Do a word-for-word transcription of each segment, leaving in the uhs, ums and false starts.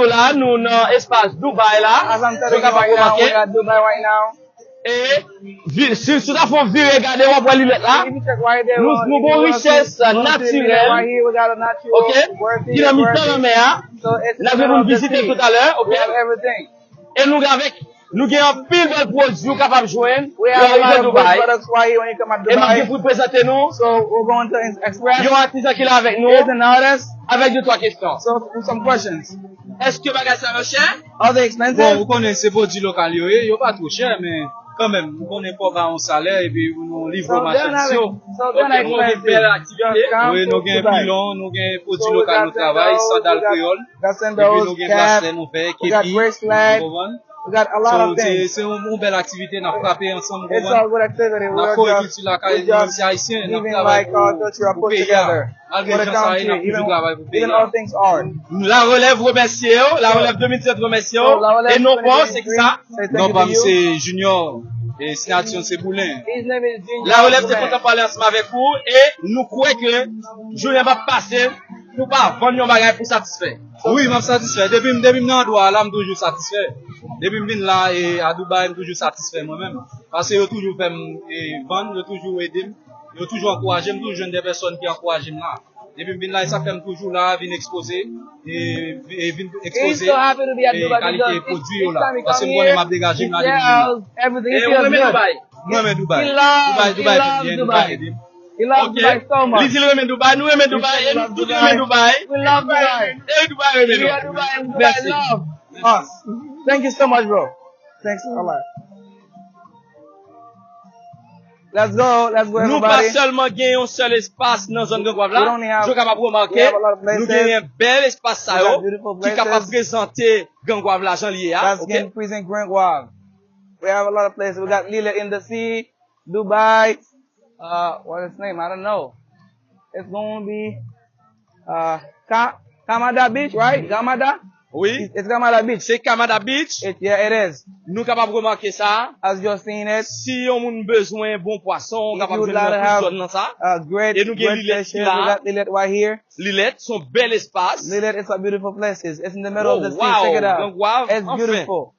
La, nou nan espas Dubai la. As I'm telling you right now, we are Dubai right now. E vi- si, si w ta fè yon vire gade, w ap wè Lilèt la. If you check right there, nou, nou gon richès natirèl, right here, we got a natural, ok, ki nan mitan lanmè a. So it's, n ap gen pou n vizite toutalè, ok. E nou gen avèk, nou gen anpil bèl pwodui ou kapab jwenn lè w rive Dubai. E n ap gen pou prezante nou yon atizan ki la avèk nou, avèk de twa kesyon. So, some questions. Èske bagay sa yo chè? Are they expensive? Bon, ou konnen se pwodui lokal yo ye, yo pa two chè, men kanmenm, ou konnen fò w ba yon salè epi pou nou livre machandiz yo. Ok, nou gen bèl aktivite. Wi, nou gen pilon, nou gen pwodui lokal nou travay, sandal kreyòl, epi nou gen braslè nou fè, kepi, nou vann. So, se, se yon, yon bèl aktivite n ap frape ansanm, ou konprann? N ap kore kilti lakay nou menm, se ayisyen, n ap travay pou, pou peyi a. Malgre jan sa ye, n ap toujou travay pou peyi a. La Relèv remèsye w, La Relèv de mil disèt remèsye w, e non pa w, se ki sa? Non pa m se Junior, e siyati m se Boulen. La Relèv te kontan pale ansanm avèk ou, e nou kwè ke jounen p ap pase pou w pa vann yon bagay pou w satisfè. Wi, m ap satisfè. Depi, depi m nan andwa a la, m toujou satisfè. Depi m vin la, e, a Dubai, m toujou satisfè mwen menm. Paske yo toujou fè m, e, vann, yo toujou ede m, yo toujou ankouraje m, toujou jwenn de pèsòn ki ankouraje m la. Depi m vin la, e sa fè m toujou la, vin ekspoze, e, e vin ekspoze, e, kalite pwodui yo la. Paske m konnen m ap degaje m la depi m vin la. E ou renmen Dubai? M renmen Dubai. Dubai, Dubai pi byen, Dubai ede m. Ok. Li di l renmen Dubai, nou renmen Dubai, e nou tout renmen Dubai. E Dubai renmen nou. Mèsi. Us. Thank you so much, bro. Thanks a lot. Let's go, let's go, everybody. Nou pa sèlman gen yon sèl espas nan zòn Gran Gwav la. Jan w kapab remake, nou genyen bèl espas sa yo ki kapab prezante Gran Gwav la jan l ye a. That's gonna present Grand Guave. We have a lot of places. We got Lillet in the Sea, Dubai. Uh, what is its name? I don't know. It's gonna be uh, Ka- Kamada Beach, right? Kamada? Wi. It's, it's Kamada Beach. Se Kamada Beach. It, yeah, it is. Nou kapab remake sa. As you're seeing it, si yon moun bezwen bon pwason, ou kapab jwenn nan tout zòn nan sa. E nou gen Lillet ki la. Lillet right here. Lillet, se yon bèl espas. Lillet is a beautiful place. It's in the middle of the sea. Check it out. It's beautiful.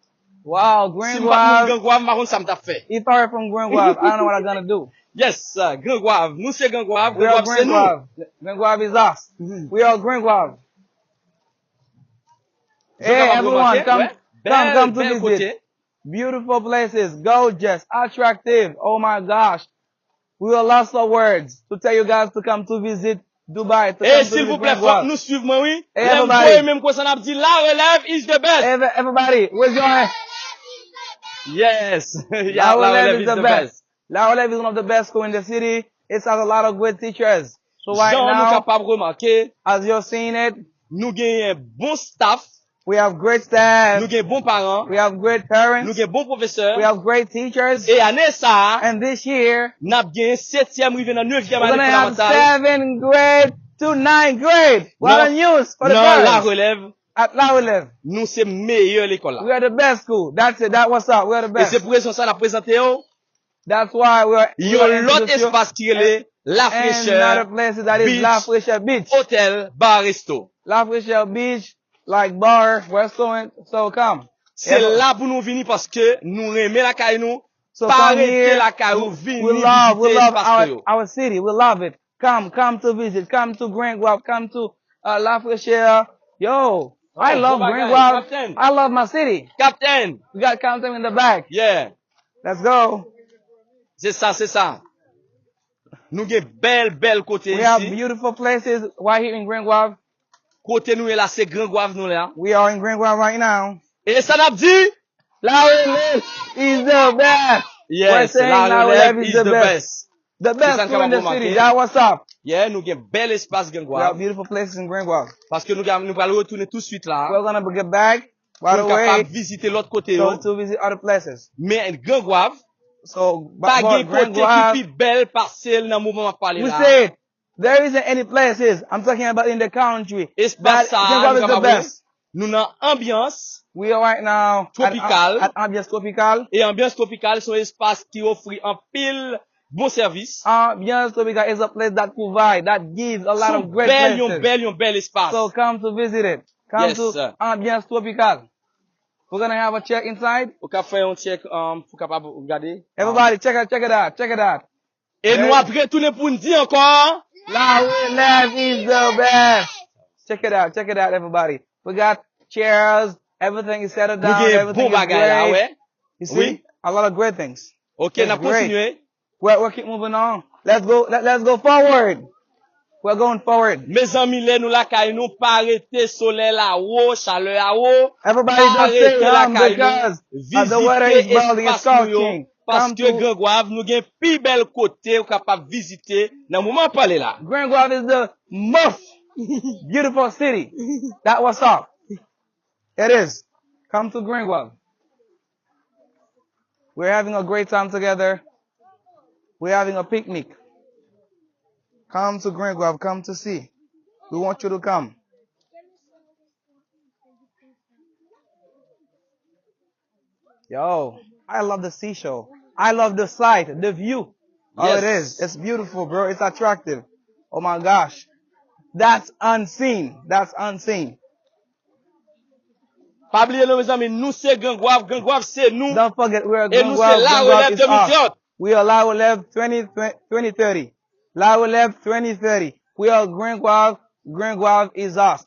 Wow, Grand Guave. Si m pa t moun Gran Gwav, m pa konn sa m t ap fè. If I were from Grand Guave, I don't know what I'm gonna do. Yes, uh, Gran Gwav. Nou se Gran Gwav, Gran Gwav se nou. Grand Guave is us. We are Grand Guave. Hey, everyone, come, come, come to visit. Beautiful places, gorgeous, attractive. Oh my gosh. We will lost for words to tell you guys to come to visit Dubai, to come to visit Grand Guave. E silvouplè, fòk nou swiv mwen, wi. Lè m voye men m konsa, n ap di, La Relève is the best. Every- everybody, raise your hand. Yes. Yeah, La Relève is the best. La Relève is one of the best school in the city. It has a lot of great teachers. So right now, jan nou kapab remake, as you're seeing it, nou genyen bon staff. We have great staff. Nou gen bon paran. We have great parents. Nou gen bon pwofesè. We have great teachers. E ane sa a, and this year, n ap gen setyèm rive nan nevyèm ane fondamantal. We're gonna have seventh grade to ninth grade. What a news for the girls. Nan La Relève. At La Relève. Nou se meyè lekòl la. We are the best school. That's it. That what's up. We are the best. E se pou rezon sa n ap prezante yo. That's why we are, we are introducing you. Yon lòt espas ki rele La Fraîcheur Beach Hotel Bar Resto. La Fraîcheur Beach, like bar, restaurant, so come. Se la pou nou vini paske nou renmen lakay nou. Pa rete lakay ou, vini vizite espas nou yo. So come here. We, we love, we love our, our city. We love it. Come, come to visit. Come to Grand Guave. Come to, uh, La Fraîcheur. Yo, I love Grand Guave. I love my city. Captain. We got Captain in the back. Yeah. Let's go. Se sa, se sa. Nou gen bèl, bèl kote isi. We have beautiful places right here in Grand Guave. Kote nou ye la, se Gran Gwav nou la. We are in Grand Guave right now. E sa n ap di? La Relève is the best. Yes, La Relève is the best. The best school in the city. That what's up. Yeah, nou gen bèl espas Gran Gwav. We have beautiful places in Grand Guave. Paske nou gen, nou pral retounen tou swit la. We're gonna get back right away. Pou nou kapab vizite lòt kote yo. So to visit other places. Men Gran Gwav, pa gen kote ki pi bèl pase l nan moman m ap pale la. We say it. There isn't any places. I'm talking about in the country. Espas sa a, nou kapab wè, nou nan anbyans tropikal. We are right now at, at Ambiance Tropicale. E Ambiance Tropicale se yon espas ki ofri anpil bon sèvis. Ambiance Tropicale is a place that provide, that gives a lot of great places. Se yon bèl, yon bèl, yon bèl espas. So come to visit it. Come Yes, to sir. Ambiance Tropical. We're gonna have a check inside. Ou ka fè yon check um, pou kapab gade. Everybody, check it, check it out, check it out. E nou ap retounen pou n di ankò. Lawe Love is the best. Check it out, check it out, everybody. We got chairs, everything is settled Nou down, gen everything bon is bagay la, great. Wè. You see, a lot of great things. Ok, It's n ap great. Kontinye. We're, we're keep moving on. Let's go. Let, let's go forward. We're going forward. Mezanmi, lè nou lakay nou, pa rete solèy la wo, chalè a wo. Everybody Pa just stay rete calm lakay because nou. as the weather Vizite is boiling, it's espas nou yo. scorching. Come Paske to Gran Gwav, nou gen pi bèl kote ou kapab vizite nan moman pale la. Grand Guave is the most beautiful city. That what's up. It is. Come to Grand Guave. We're having a great time together. We're having a picnic. Come to Grand Guave. Come to see. We want you to come. Yo, I love the seashore. I love the sight, the view. All it Yes. Is. It's beautiful, bro. It's attractive. Oh my gosh. That's unseen. That's unseen. Pa bliye non, mezanmi, nou se Gran Gwav, Gran Gwav se nou. Don't forget we're E nou se Grand Guave. La Grand Relève Guave is us. twenty thirty. We are La Relève twenty, twenty thirty. La Relève twenty thirty. We are Grand Guave. Grand Guave is us.